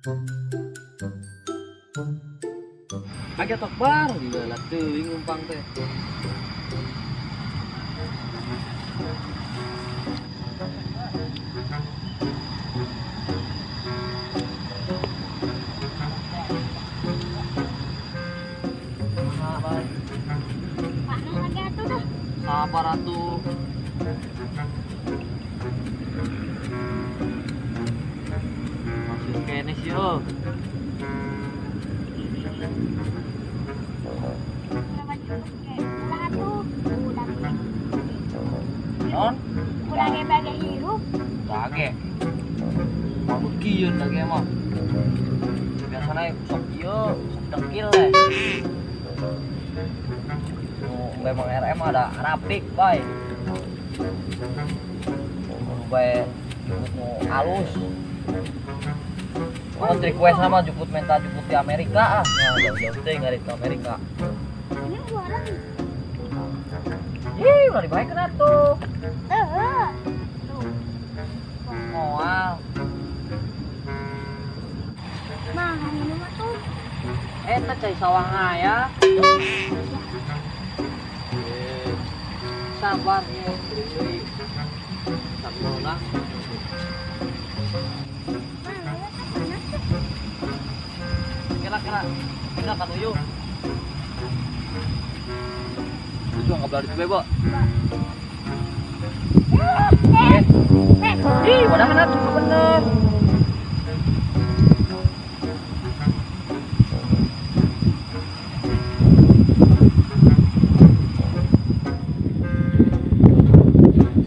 Kaget bar gila teuing numpang teh. Panas lagi atuh dah. Sabar atuh. Masih kene sih yo. Non? Udah ge hirup. Dage. Mau kieu dage mah. Biasana sok ieu, sok dengkil teh. Nu memang RM ada rapik bae. Nu bae juput nu alus. Oh, request sama juput minta juput di Amerika ah. Nah, jauh-jauh teh ngarit ke Amerika. Ini orang. Ih, udah dibaik kena tuh. Heeh. Moal. Mah, minum atuh. Eta cai sawah ya. Sabar ya, deui. Sabar. Kira-kira pindah ka tuyuh. Itu juga nggak berani bebo. Ih, wadah tuh bener.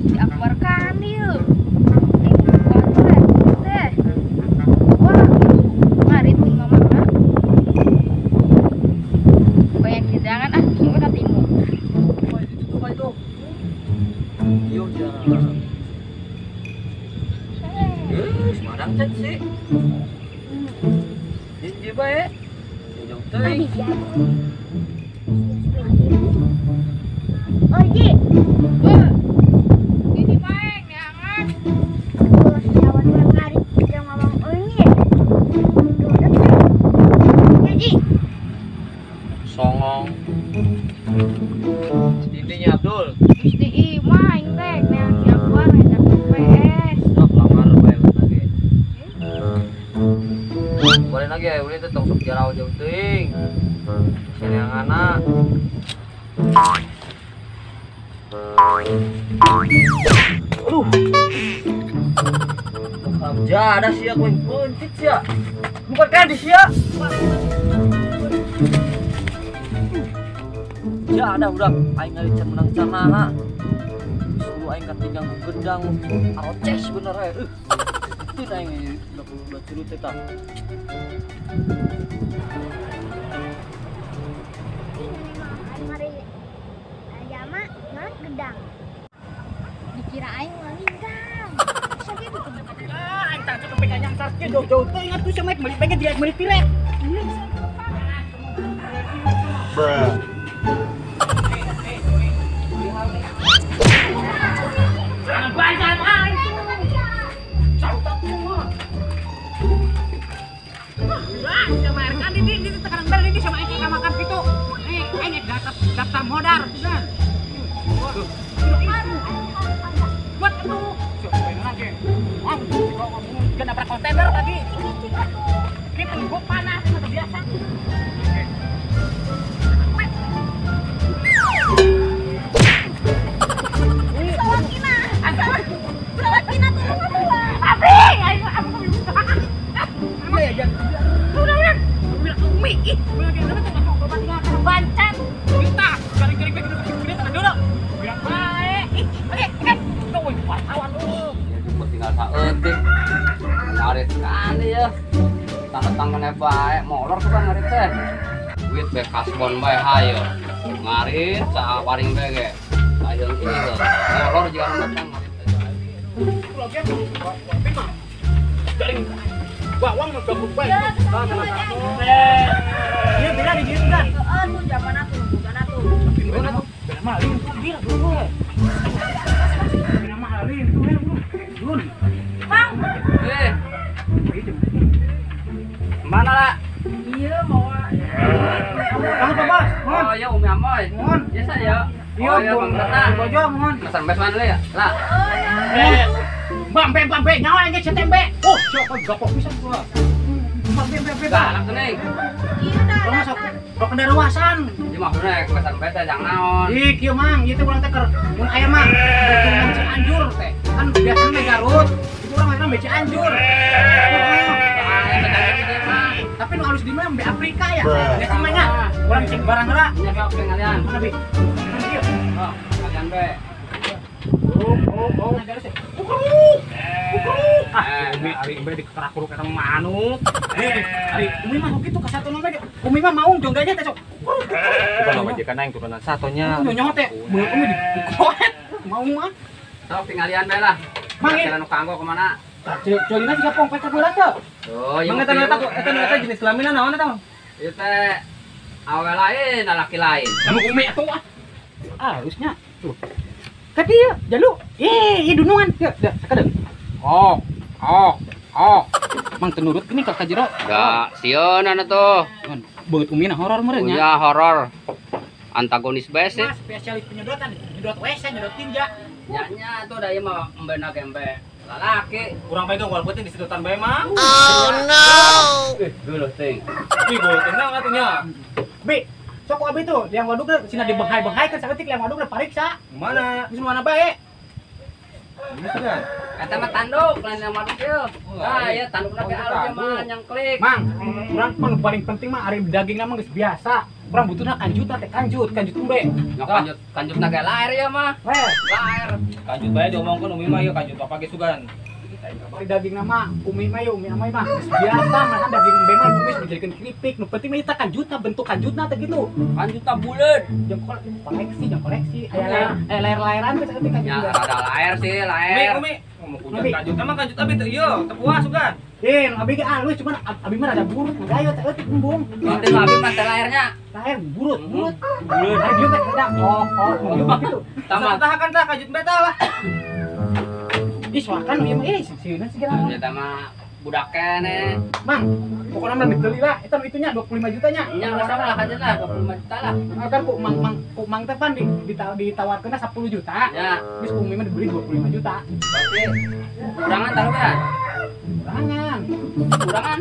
Si Akbar Kamil. Teh. Wah, ngarit nih mama. Banyak hidangan ah, semua katimu. Itu. Iyo jangan. Semarang cek sih. Ini bae. Jauh teuing. Oji. Ini bae neangan. Oh, siawan ngarit jeung mamang Onyi. Oji. Songong. Intinya Abdul. Gusti imah aing teh neang si Akbar ngajak PS. Sok lamar bae lagi. Boleh lagi ya, udah tong sok jarau jauh teuing. Sineangana. Aduh. Jada sia kowe peuntit sia. Bukan kan di sia. Jada budak aing ngarit can menang canaha. Suruh aing katinggang ku gedang aroces bener we. Itu aing udah curut eta. Mari jama mana gedang. Dikira aing malinggang. Sakitu tuh. Ah, aing tah cukup pegang nyasar kieu jauh-jauh teuing atuh sia mah meuli pengen dia meuli tirek. Bruh. Daftar modal pisan. Buat itu. Lagi. Gak nabrak kontainer lagi. Kita gua panas atau biasa. Salakina. Abi, ayo aku ya, udah. Umi, ih, bancat. Kita garing-garing duduk. Bilang bae. Ih, oke, kan. Tuh, wartawan lu. Ya cuma tinggal saeutik. Ngarit kan ya. Tanda-tangane bae, molor tuh kan ngarit teh. Duit bae kasbon bae hayo. Ngarit sawaring bae ge. Ayeung ieu. Molor juga datang ngarit teh. Garing bawang mah gabung bae. Iya beda di dieu kan. Heeh, tuh zaman atuh, bukan atuh. Beda tuh. Beda maling tuh gila dulu. Beda maling tuh ya, Dun. Bang. Eh. mana lah? Iya mawa. Kamu Pak Bos. Oh iya Umi Amoy. Mohon. Iya saya. Iya, Bang. Bojo mohon. Pesan bes mana ya? Lah. Bang, bang, bang, nyawa yang cetembe. Oh, siapa gapok pisan gua. Bang, bang, bang, galak geuning. Iya dah. Masuk rok kendaruasan. Ieu maksudna pesan bes teh jang naon? Ih, kieu Mang, ieu teh urang teh keur mun aya mah turunan Cianjur teh. Kan biasana mah Garut, itu urang ayeuna mah Cianjur. Tapi nu alus di mah mbe Afrika ya. Geus mah nya. Urang cek barang heula. Nya sok kalian. Mana bi? Kieu. Oh, kalian be. Oh, kukruk. Kukruk. Ah, Umi ari embe dikerak-keruk eta manuk. Ari Umi mah kitu ka satu nomor. Umi mah maung jongganya teh sok. Kukruk. Bukan majikan aing turunan satonya. Nyonya teh, beungeut Umi dikoet. Maung mah. Sok tingalian bae lah. Mang anu kanggo kemana? Jolina siga pongpet sabeula teu. Oh, iya. Mang eta nu eta jenis kelaminna naon eta, Mang? Ieu teh awe lain, lalaki lain. Lamun Umi atuh ah. Halusnya tuh. Kadi ya, jalu. Ih, ieu dunungan. Yeuh, dah sakedeung. Oh, oh, oh. Mang teu nurut geuning ka jero. Da, sieun atuh. Beungeut Umi na horor meureun nya. Iya, horor. Antagonis bae sih. Spesialis penyedotan, nyedot WC, nyedot tinja. Nya nya atuh da ieu mah embena ge embe. Lalaki. Kurang bae dong walaupun di sedotan bae mah. Oh no. Geuleuh teuing. Ih, geuleuh tenang atuh nya. Bi, sok abi tuh liang waduk teh sina dibenghai-benghai kan saeutik liang waduk teh pariksa. Mana? Geus mana bae? Eta mah tanduk lain liang waduk ieu. Ah ieu tandukna ge alus ieu mah nyangklik. Mang, urang mah paling penting mah ari dagingna mah geus biasa. Urang butuhna kanjutna teh kanjut, kanjut embe. Kanjut, kanjutna ge laer ieu mah. Laer. Kanjut bae diomongkeun Umi mah ieu kanjut bapak ge sugan. Ari dagingna mah Umi mah ieu Umi Amoy mah geus biasa mah daging embe mah Umi dijadikeun keripik. Nu penting mah eta kanjutna bentuk kanjutna teh gitu. Kanjutna buleud. Jeung koleksi, jeung koleksi. Aya laer-laeran teh saeutik kanjut. Ya ada laer sih, laer. Umi, ngomong kujan kanjutna mah kanjut abi teh ieu, teu puas sugan. Eh, nu abi ge alus cuman abi mah rada burut, gayot saeutik embung. Berarti nu abi mah teh laernya. Laer burut, burut. Burut. Ari dieu teh rada oh, oh gitu. Tama tah kan tah kanjut beta lah. Ih, soakan ieu mah sieun segala. Eta mah budak keneh. Mang, pokokna mah dibeli lah. Eta itunya 25 juta nya. Nya geus lah kanjut lah 25 juta lah. Kan ku Mang Mang ku Mang teh pan ditawarkeunna 10 juta. Ya. Geus ku Umi mah dibeli 25 juta. Berarti kurangan taruh ya? Kurangan. Kurangan.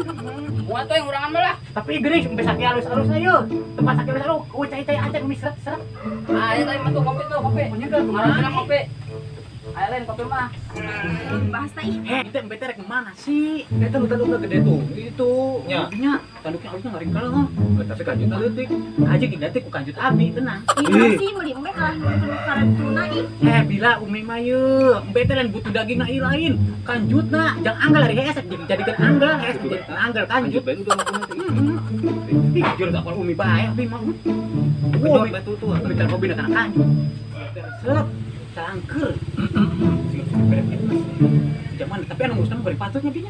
Muat tuh yang kurangan mah lah. Tapi geuning sampai saki alus-alus ayo. Tempat saki alus-alus, eueuh cai-cai acan Umi seret-seret. Ah, ieu tadi mah tuh kopi tuh, kopi. Kemarin kopi. Ayo lain kopi mah. Bahasa ih. Heh, itu embe teh rek mana sih? Eta nu tandukna gede tuh. Itu nya. Tanduknya halusna ngaringkal mah. Tapi kanjutna leutik. Aja gini teh ku kanjut abi tenang. Ih, sih meuli embe kalah karatuna ih. Eh, bila Umi mah ye, embe teh lain butuh dagingna ieu lain. Kanjutna jang anggal ari hees jadikeun anggal, hees jadikeun anggal kanjut. Kanjut bae udah mah teh. Ih, jujur tak kalau Umi bae abi mah. Umi batu tuh. Umi teh hobi kana kanjut. Seret. Cangker. Zaman tapi anu ngurusna bari patutnya dinya.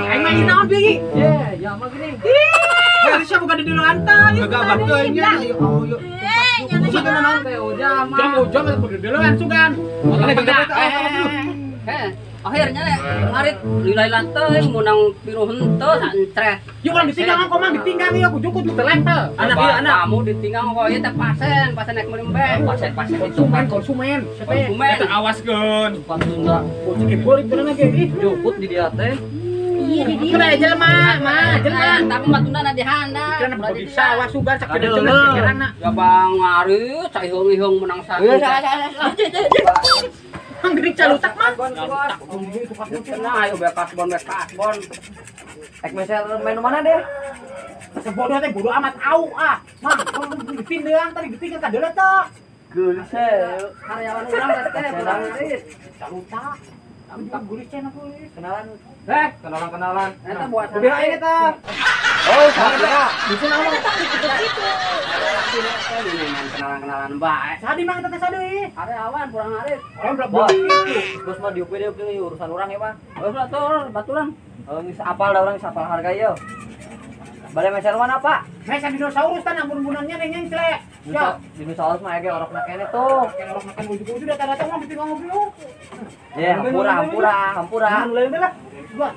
Aing mah naon deui? Ye, ya mah gini. Harusnya bukan di dulu antar. Gagah teuing nya. Ayo ayo. Eh, naon teh ujang mah. Jam ujang mah di duluan sugan. Heh, akhirnya ngarit lilai teuing meunang piruh henteu sancret. Yuk urang ditinggal kok Mang ditinggal ieu ku jukut telempel. Anak ieu anak kamu ditinggal kok ieu teh pasen, pasen naik meuli embe. Pasen pasen konsumen, konsumen. Konsumen. Eta awaskeun. Tunda. Kucing boleh beunang ge ih. Jukut di dia teh. Iya di dia. Kena jelema, mah jelema. Tapi mah tunda na di handap. Pikiran bagi sawah sugan sakedeung jelema pikiranna. Ya bang ngarit caiheung-iheung menang satu. Mang geuning calutak mah. Nah, ayo bekas bon bekas bon. Ek meser main mana deh? Sebodoh teh bodoh amat au ah. Mang, ditindeang tadi ditinggal ka deuleu teh. Geulis eh. Karyawan urang teh urang ngarit. Calutak. Aku juga gulis cenah gulis. Kenalan. Eh, kenalan-kenalan. Eta buat Kumaha ieu eta? Oh, saha? Bisa naon gitu. Kenalan-kenalan bae. Sadi mang eta teh sadi. Karyawan kurang ngarit. Orang belak-belak gitu. Bos mah diupi deui urusan urang ya mah. Oh, batur, baturan. Geus apal da urang geus apal harga ieu. Bale meser mana, Pak? Meser dinosaurus tan ampun-ampunannya neng nyengsle. Ya, di Nusa Alus mah ge orokna kene tuh. Orokna kan ujug-ujug datang-datang mah bikin ngopi lu. Ya, hampura hampura hampura. Lain lah. Dua.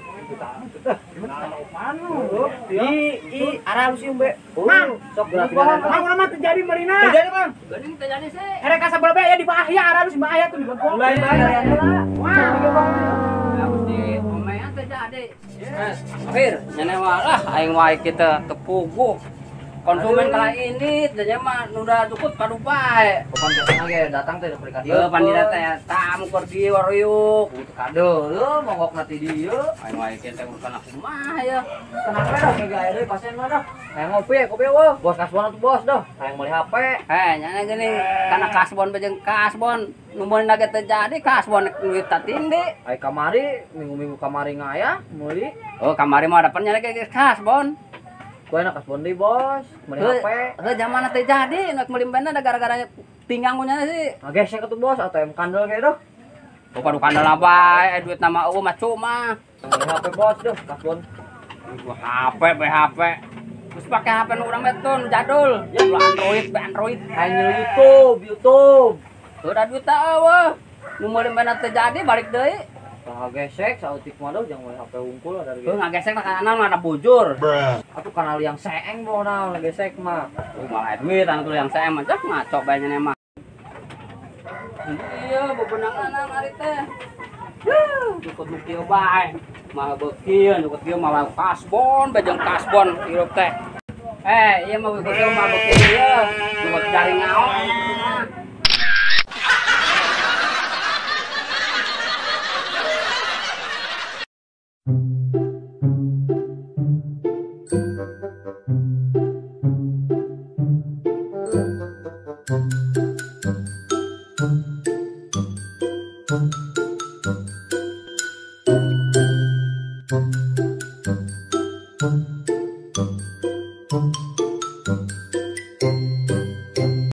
I arah lu sih umbe. Mang, sok gerak. Mang urang mah terjadi marina. Terjadi, Mang. Geuning terjadi sih. Erek ka sabelah bae ya di Bahaya arah lu si Bahaya tuh di Bogor. Lain bae. Wah, ya mesti omean terjadi. Akhir, nyene mah lah aing wae kita tepuguh. Konsumen kala ini tanya mah nu udah cukup padu bae. Kapan biasana ge datang teh ka dieu. Heuh pandira teh tamu keur dieu waruyuk. Kade leuh mongokna ti dieu. Aing wae kieu teh urusan kumaha ya. Kenapa dah kayak gaya deui pasien mah dah. Hayang ngopi, kopi eueuh. Bos kasbon atuh bos dah. Hayang meuli HP. Eh nyana geuning kana kasbon bae jeung kasbon. Nu meuli ge teu jadi kasbon duit tatindi. Ai kamari minggu-minggu kamari ngaya meuli. Oh kamari mah dapan nyana ge kasbon. Ku enak kasbon deui bos, meuli HP. Heuh zamana teu jadi, nek meuli benda da gara-gara pinggang ku nya sih. Ngagesek atuh bos ATM kandel ge dah. Oh padu kandel bae duit nama eueuh mah cuma. Meuli HP bos dah kasbon. HP bae HP. Terus pakai HP nu urang mah tuh jadul. Ya Android bae Android. Hayang YouTube, YouTube. Heuh da duit teh eueuh. Nu meuli benda teu jadi balik deui. Ngagesek sautik mah dah jangan meuli HP hungkul ada ge. Heuh ngagesek mah kana ada bujur. Atuh kanal yang seeng boh naon ngagesek mah. Malah duit anu yang seeng mah cek ngaco bae nya mah. Iya bebenangan ari teh. Nyukut nu kieu bae. Mah beuki nyukut kieu malah kasbon bae jeung kasbon hirup teh. Eh ieu mah beuki mah beuki ieu. Nyukut jaring ngaon kitu mah. Thank